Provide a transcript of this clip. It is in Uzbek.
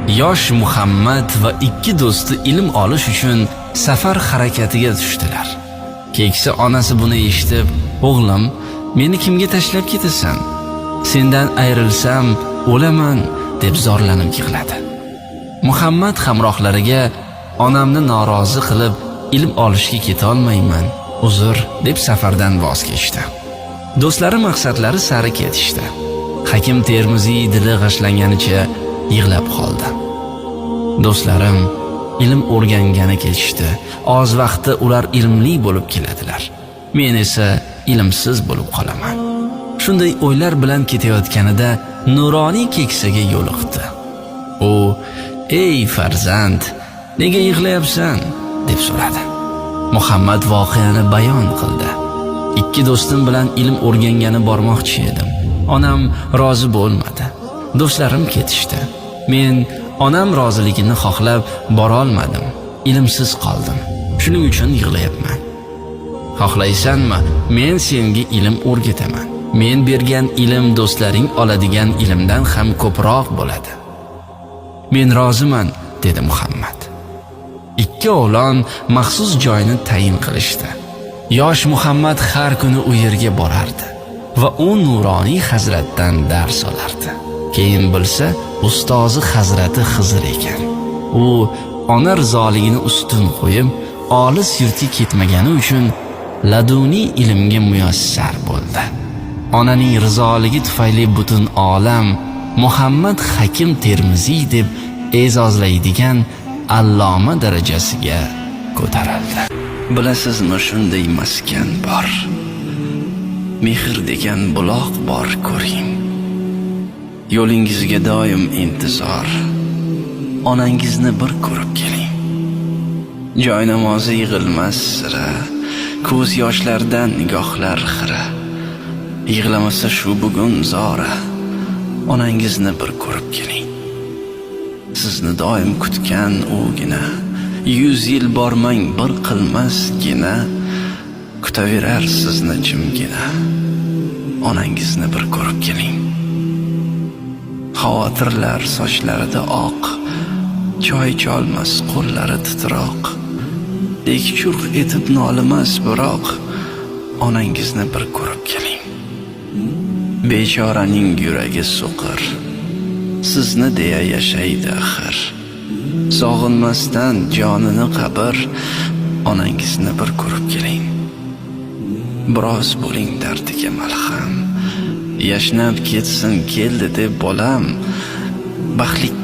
Yosh Muhammad va ikki do'sti ilm olish uchun safar harakatiga tushdilar. Keksa onasi buni eshitib, "O'g'lim, meni kimga tashlab ketasan? Sendan ayrilsam o'laman", deb zorlanib yig'ladi. Muhammad hamrohlariga onamni norozi qilib ilm olishga ketolmayman, uzr, deb safardan voz kechdi. Do'stlari maqsadlari sari ketishdi. Hakim Termiziy dili g'ashlanganicha yig'lab qoldi. Do'stlarim ilm o'rgangani ketishdi. Oz vaqtda ular ilmli bo'lib keladilar. Men esa ilmsiz bo'lib qolaman. Shunday o'ylar bilan ketayotganida nuroniy keksaga yo'liqdi. U: "Ey farzand, nega yig'layapsan?" deb so'radi. Muhammad voqeani bayon qildi. Ikki do'stim bilan ilm o'rgangani bormoqchi edim. Onam rozi bo'lmadi. Do'stlarim ketishdi. Men onam roziligini xohlab borolmadim. Ilmsiz qoldim. Shuning uchun yig'layapman. Xohlaysanmi, men senga ilm o'rgataman. Men bergan ilm do'stlaring oladigan ilmdan ham ko'proq bo'ladi. Men roziman, dedi Muhammad. Ikki o'g'lon maxsus joyni tayin qilishdi. Yosh Muhammad har kuni u yerga borardi va u nuroniy hazratdan dars olardi. Keyin bilsa, ustozi Hazrati Xizr ekan. U ona rizoligini ustun qo'yib, olis yurtga ketmagani uchun laduniy ilmga muyassar bo'ldi. Onaning rizoligi tufayli butun olam Muhammad Hakim Termiziy deb e'zozlaydigan alloma darajasiga ko'tarildi. Bilasizmi, shunday maskan bor. Mehr degan buloq bor, ko'ring. Yo'lingizga doim intizor. Onangizni bir ko'rib keling. Joy namozi yig'ilmas sira, ko'z yoshlardan nigohlar xira. Yig'lamasa shu bugun zora. Onangizni bir ko'rib keling. Sizni doim kutgan ugina, 100 yil bormang bir qilmasgina, kutaverar sizni jimgina. Onangizni bir ko'rib keling. Xavotirlar sochlarida oq, choy icholmas qo'llari titroq. Dek churq etib nolimas biroq, onangizni bir ko'rib keling. Bechoraning yuragi so'qir, sizni deya yashaydi axir. Sog'inmasdan jonini qabr, onangizni bir ko'rib keling. Biroz bo'ling dardiga malham, yashnab ketsin keldi deb bolam, baxtli.